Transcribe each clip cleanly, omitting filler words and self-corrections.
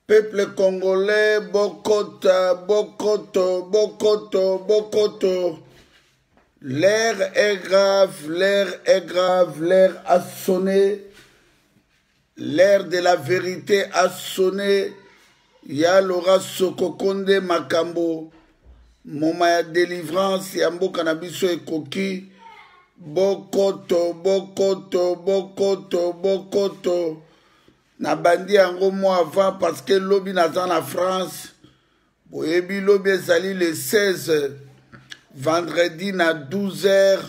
Peuple congolais, bokota, bokoto, bokoto, bokoto. L'air est grave, l'air est grave, l'air a sonné. L'air de la vérité a sonné. Ya Laura Sokokonde Makambo. Moma ya délivrance ya mboka na biso ekoki. Bokoto, bokoto, bokoto, bokoto. Nabandi yango mwa avant parce que lobi naza na France. Boyebi lobi ezali le 16 vendredi na 12h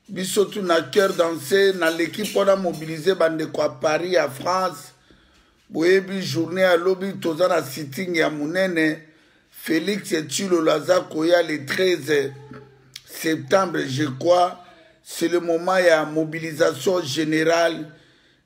biso tu na cœur danse naleki mpo na mobilize bandeko ya Paris ya France. Boyebi journée ya lobi toza na sitting ya monene. Félix Tshilolo aza koya le 13 septembre je crois. C'est le moment ya mobilisation générale.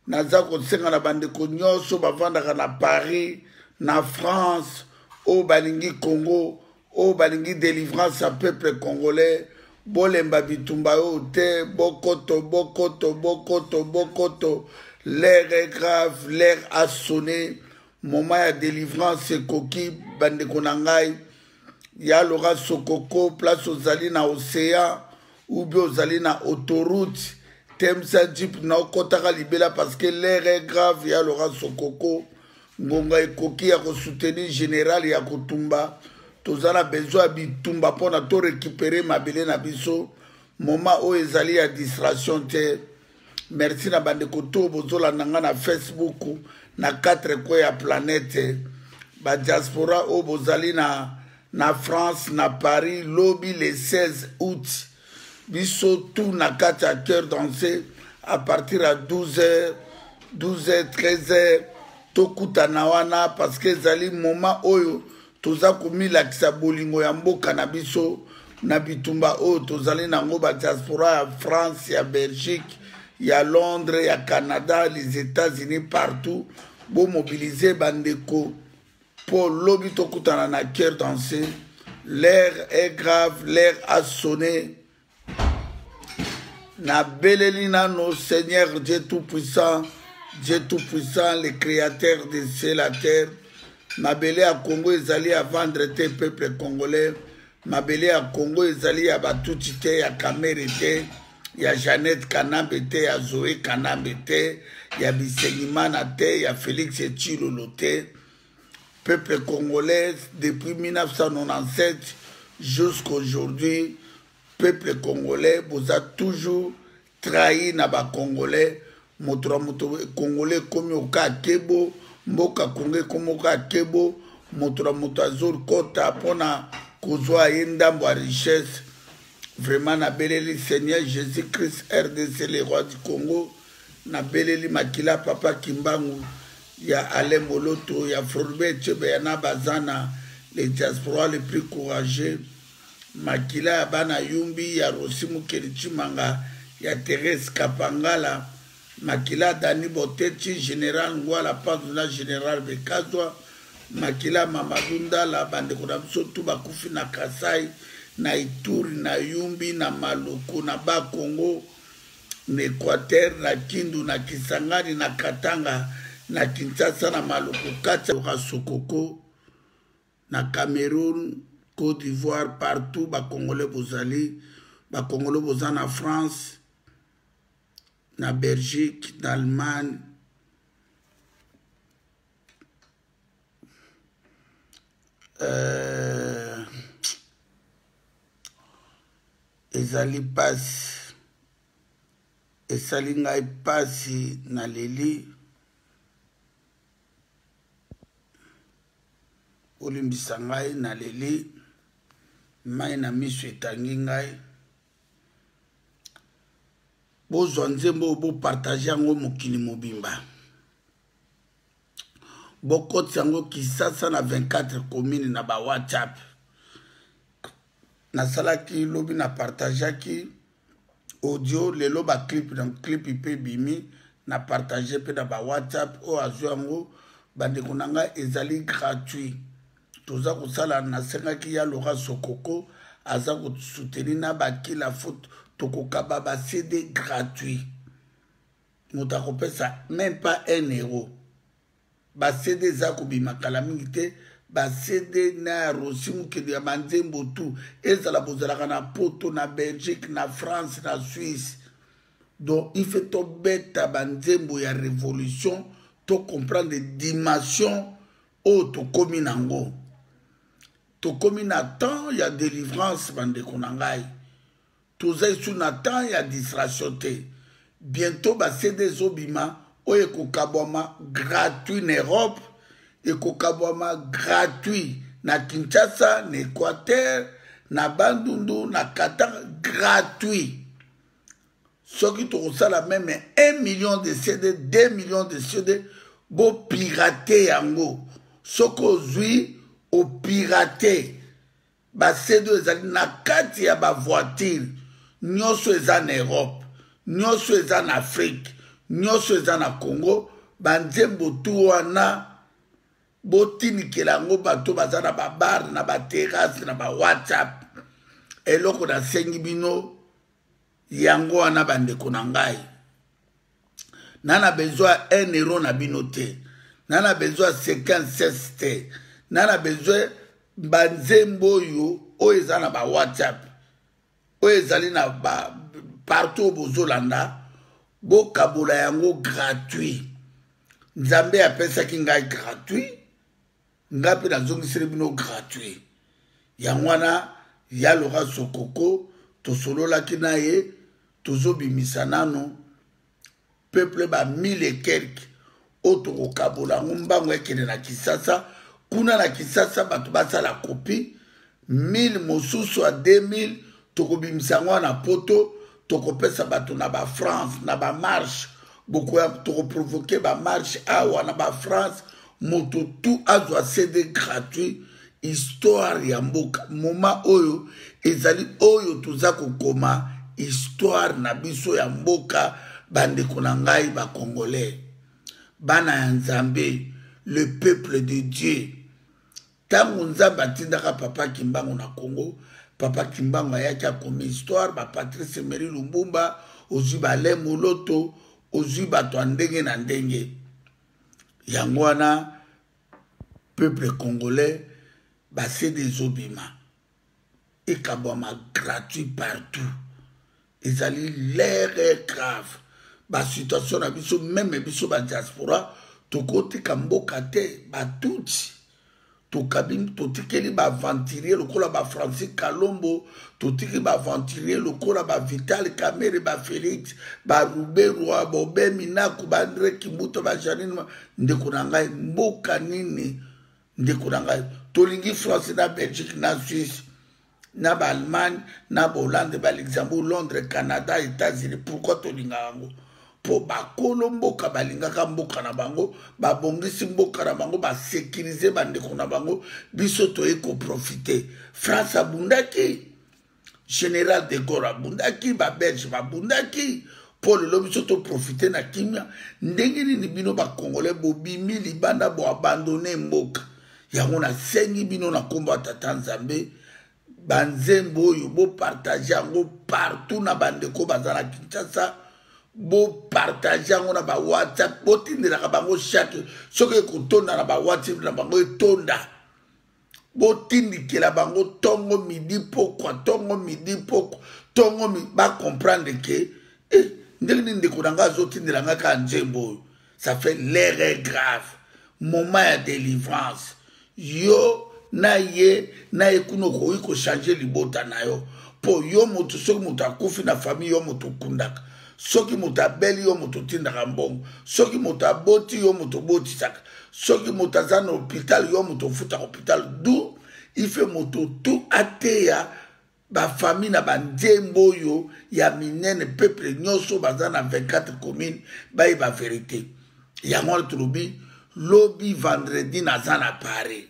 Naza kosenga na bandeko nyonso bavandaka na Paris, na France, oyo balingi Congo, oyo balingi délivrance ya peuple congolais, bolemba bitumba oyo te, bokoto, bokoto, bokoto, bokoto. L'air est grave, l'air a sonné. Moment ya délivrance ekoki, bandeko na ngai. Ya Laura Sokoko, place ozali na océan ou bien ozali na autoroute, temsa jeep na okotaka libela parce que l'air est grave. Ya Laura Sokoko, ngonga ekoki ya kosoutenir général ya kotumba. Toza na besoin ya bitumba mpona to récupérer mabele na biso. Moment oyo ezali ya distraction te. Merci na bandeko to bozolanda nga na Facebook na 4 coins ya planète. Ba diaspora oyo bozali na France, na Paris, lobi le 16 août. Biso tout na kati ya cœur dansé à partir ya 12h, 12h, 13h tokutana wana parce que ezali moment oyo toza komilakisa bolingo ya mboka na biso na bitumba oyo tozali nango ba diaspora ya France, ya Belgique, ya Londres, ya Canada, les États-Unis, partout. Bo mobiliser bandeko po lobi tokutana na cœur dansé. L'air est grave, l'air a sonné. Nabeleli nano Seigneur Dieu Tout-Puissant, Dieu Tout-Puissant, le créateur de ciel et la terre. Mabele ya Congo ezali ya vendre te, peuple congolais. Mabele ya Congo ezali ya Batuti te, ya Kamere te, ya Jeannette Kanambe te, ya Zoé Kanambe te, ya Bisengimana te, ya Félix Tshilolo te. Peuple congolais, depuis 1997 jusqu'aujourd'hui, peuple congolais boza toujours trahi na ba congolais. Moto na moto congolais ekomi oka kebo, mboka Congo ekomi oka kebo, moto na moto azokota mpona kozwa ye ndambo ya richesse. Vraiment nabeleli Seigneur Jésus-Christ RDC le roi du Congo, nabeleli makila papa Kimbangu ya Alain Moloto, ya Floribert Chebeya na Bazana, les diaspora les plus courageux, makila ya bana Yumbi, ya Rosi Mukeli Chimanga, ya Thérèse Kapangala, makila Dani Botechi, Général Ngwala Panzu na Général Bekazwa, makila Mamadou Ndala, bandeko na biso tu bakufi na Kasai, na Ituri, na Yumbi, na Maluku, na Bakongo, na Équateur, na Kindu, na Kisangani, na Katanga, na Kinshasa, na Maluku, kati ya Sokoko, na Cameroun, Côte d'Ivoire, partout ba Congolais bozali, ba Congolais boza na France, na Belgique, na Allemagne, ezali pasi, esali ngai pasi na leli. Olimbisa ngai na leli, mai na miso etangi ngai. Bozwa nzembo oyo, bopartage yango mokili mobimba. Bokotisa yango Kisasa na 24 communes na ba WhatsApp. Nasalaki lobi na partageaki audio, lelo ba clip na clip pe bimi na partage pe na ba WhatsApp oyo azwi yango. Bandeko na ngai, ezali gratuit. Toza kosala, nasengaki ya Laura Sokoko aza kosoutenir na bakila foot, tokokaba ba CD gratuit. Moto akopesa même pas 1 euro. Ba CD eza kobima kala mingi te. Ba CD na ya Rossy Mukendi ya banzembo tout. Ezala bozalaka na Poto, na Belgique, na France, na Suisse. Donc il faut tobeta banzembo ya révolution, to comprendre dimension oyo tokomi nango. Tokomi na temps ya délivrance bandeko na ngai. Toza lisusu na temps ya distraction te. Bientôt ba CD ezobima oyo ekokabwama gratuit na Europe, ekokabwama gratuit na Kinshasa, na Équateur, na Bandundu, na Qatar, gratuit. Soki tokosala meme 1 million de CD, 2 millions de CD, bo pirate yango. Soki ozwi opirate ba CD ezali na kati ya ba voiture nyonso eza na Europe, nyonso eza na Afrique, nyonso eza na Congo, ba nzembo tu wana botinikela yango bato baza na ba bar, na ba terrasse, na ba WhatsApp. Eloko nasengi bino yango wana bandeko na ngai, na na besoin ya 1 euro na bino te, na na besoin ya 56 te, na na besoin banzembo oyo oyo eza na ba WhatsApp, oyo ezali na ba partout bozolanda, bokabola yango gratuit. Nzambe apesaki ngai gratuit, ngai mpe nazongiseli bino gratuit. Yango wana ya Laura Sokoko tosololaki na ye, tozobimisa nano peuple ba 1000 et quelques oyo tokokabola yango mbango ekende na Kinshasa. Kuna na Kinshasa bato basala copie 1000 mosusu ya 2000 tokobimisa yango na poto, tokopesa bato na ba France na ba marche, bokoya tokoprovoke ba marche awa na ba France, moto tu azwa CD gratuit. Histoire ya mboka moma oyo ezali oyo toza kokoma histoire na biso ya mboka. Bandeko na ngai ba Congolais, bana ya Nzambe, le peuple de Dieu. Tango Nzambe atindaka Papa Kimbangu na Congo, Papa Kimbangu ayaki akomi histoire, ba Patrice Emery Lumumba, ozwi ba Alain Moloto, ozwi bato ya ndenge na ndenge. Yango wana peuple congolais ba CD ezobima ekabwama gratuit partout. Ezali l'air est grave. Ba situation na biso meme biso ba diaspora tokotika mboka te, batutsi tokabi totikeli ba aventurier lokola ba Francis Kalombo, totiki ba aventurier lokola ba Vital Kamerhe, ba Félix, ba Ruberwa, Bobe Minaku, ba André Kimbuta, ba Janine. Ndeko na ngai, mboka nini ndeko na ngai? Tolingi France na Belgique na Suisse na ba Allemagne na ba Hollande, ba Luxembourg, Londres, Canada, États-Unis. Pourquoi tolinga yango? Po bakolo mboka balingaka mboka na bango, babongisi mboka na bango, basekirize bandeko na bango, biso toye koprofite. France abundaki, Général de Gaulle abundaki, ba Belge babundaki, po lelo biso toprofite na kimia. Ndenge nini bino ba Congolais bobimi libanda, boabandone mboka? Yango nasengi bino na kombo ya Tata Nzambe, banzembo oyo bopartage yango partout na bandeko baza na Kinshasa, bopartage yango na ba WhatsApp, botindelaka bango chaque soki ekotonda na ba WhatsApp na bango etonda, botindikela bango tongo midi pokwa, tongo midi pokwa, tongo mi, ba comprendre ke ndenge nini ndeko na ngai azotindela ngai kaka nzembo oyo. Ça fait l'air est grave, moment ya délivrance. Yo na ye na ye kuna okoki kochange libota na yo, po yo moto soki moto akufi na famille yo moto okundaka, soki moto abeli yo moto otindaka mbongo, soki moto aboti yo moto obotisaka, soki moto aza na hôpital yo moto ofutaka hôpital. D'où il fait moto tout ateya ba famille na ba nzembo oyo ya minene, peuple nyonso baza na 24 communes bayeba vérité. Yango wana tolobi lobi vendredi naza na Paris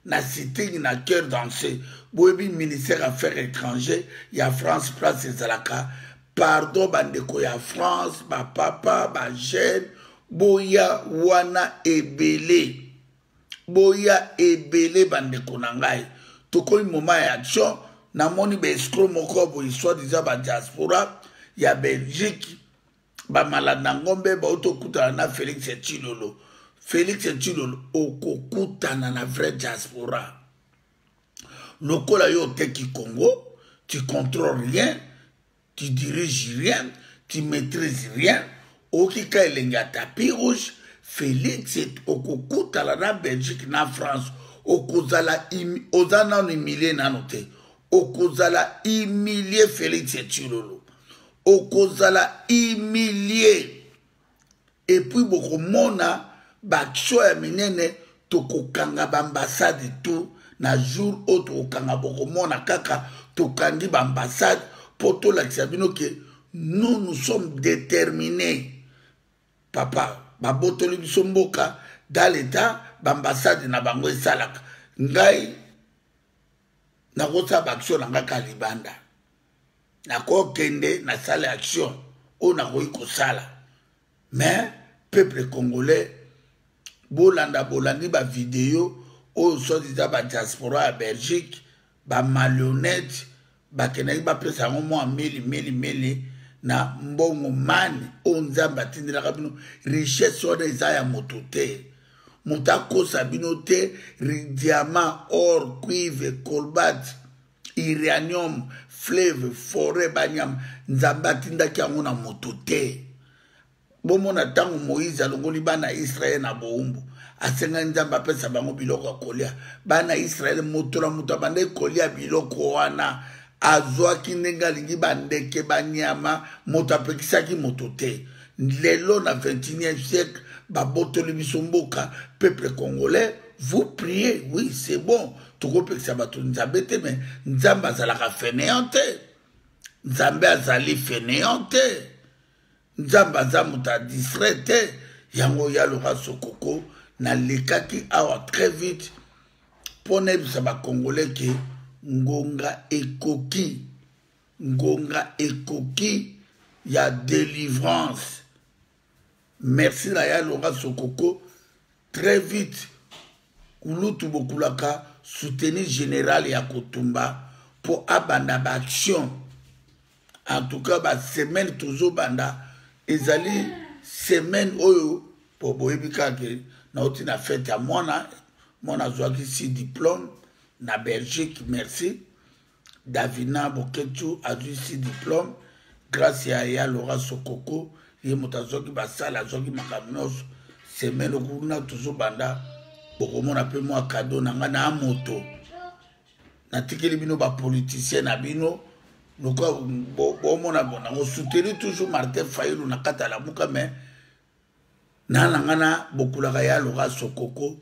na sitting na cœur danser. Boyebi ministère affaires étrangères ya France place ezalaka. Pardon bandeko ya France, ba papa, ba jeune, boya wana ebele, boya ebele bandeko na ngai. Tokomi moment ya action. Namoni ba escroc moko boye soi-disant ba diaspora ya Belgique, ba malanda ngombe bauti kokutana na Félix Tshilolo. Félix Tshilolo, okokutana na vraie diaspora. Lokola yo oteki Congo, tu contrôles rien, tu diriges rien, tu maîtrises rien, okika elengi ya tapis rouge. Félix, okokutana na Belgique, na France, okozala, oza nano humilie nano te, okozala humilie. Félix Tshilolo, okozala humilie. Et puis bokomona baaction ya minene. Tokokanga baambassade tout na jour oyo tokokanga. Bokomona kaka tokangi baambassade mpo tolakisa bino ke nous, nous sommes déterminés. Papa, babotoli biso mboka dans l'état, baambassade na bango esalaka. Ngai nakosala baaction na ngai kaka libanda. Nakokende nasala action oyo nakoki kosala. Mais peuple congolais, bolanda, bolandi bavideo oyo soi-disant badiaspora ya Belgique, bamarionnette, bakendaki bapesa yango mwa mili mili mili na mbongo mani oyo Nzambe atindelaka bino. Richesse wana eza ya moto te, moto akosa bino te. Diamant, or, cuivre, cobalt, uranium, fleuve, forêt, banyama, Nzambe atindaki yango na moto te. Bomona ntango Moïse alongoli bana Israele na bowumbu, asengaki Nzambe apesa bango biloko ya kolia. Bana Israele, moto na moto abandaki kolia biloko wana, azwaki ndenge alingi, bandeke, banyama, moto apekisaki moto te. Lelo na 21e siècle, babotoli biso mboka. Peuple congolais, vous priez, oui, c'est bon. Tokopekisa bato Nzambe te, mais Nzambe azalaka fainéant te. Nzambe azali fainéant te. Nzambe aza moto adistrait te. Yango ya Loka Sokoko, nalekaki awa très vite mpo nayebisa bacongolais ke ngonga ekoki, ngonga ekoki ya délivrance. Merci na ya Loka Sokoko. Très vite, kulutu bokulaka soutenir général ya kotumba mpo abanda baaction. En tout cas, basemaine tozobanda ezali semaine oyo, po boyebi kaka nauti na fête ya mwana. Mwana azwaki si diplôme na Belgique. Merci Davina Boketu, azwi si diplôme grâce ya Lora Sokoko. Ye moto azwaki basala, azwaki makambo nyonso. Semaine kuna tozobanda, bokomona mpe mwa cadeau na ngai na moto natikeli bino bapoliticien na bino. Lokola bomona, nakosoutenir toujours Martin Fayulu na kati ya Lamuka, mais na nga na bokulaka ya Loka Sokoko,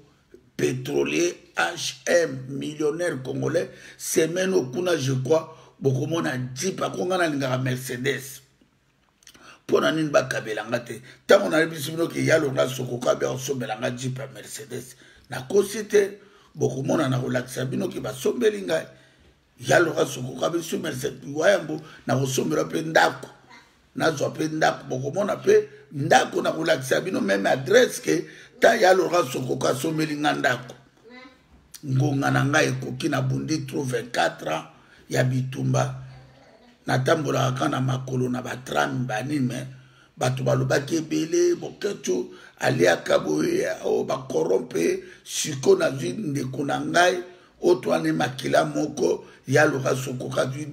pétrolier HM, millionnaire congolais. Semaine okuna, je crois bokomona jeep ako. Nga nalingaka Mercedes. Mpo na nini bakabelanga te? Ntango nayebisi bino ke ya Longa Sokoko abia kosombelanga jeep ya Mercedes, nakosi te. Bokomona na kolakisa bino ke basombeli ngai. Ya Loka Sokoko abiso Mercedes wa yango, nakosombela mpe ndako, nazwa mpe ndako. Bokomona mpe ndako, nakolakisa bino même adresse ke ta ya Loka Sokoko asombeli nga ndako. Ngonga na ngai ekoki. Nabundi trop, 24 ans ya bitumba. Natambolaka kaka na makolo na batrame banini, mais bato balobaki ebele, Boketu aliaka boye, oyo bakorompe. Siko nazwi ndeko na ngai oyo towane makila moko ya Loka Sokoka azwi.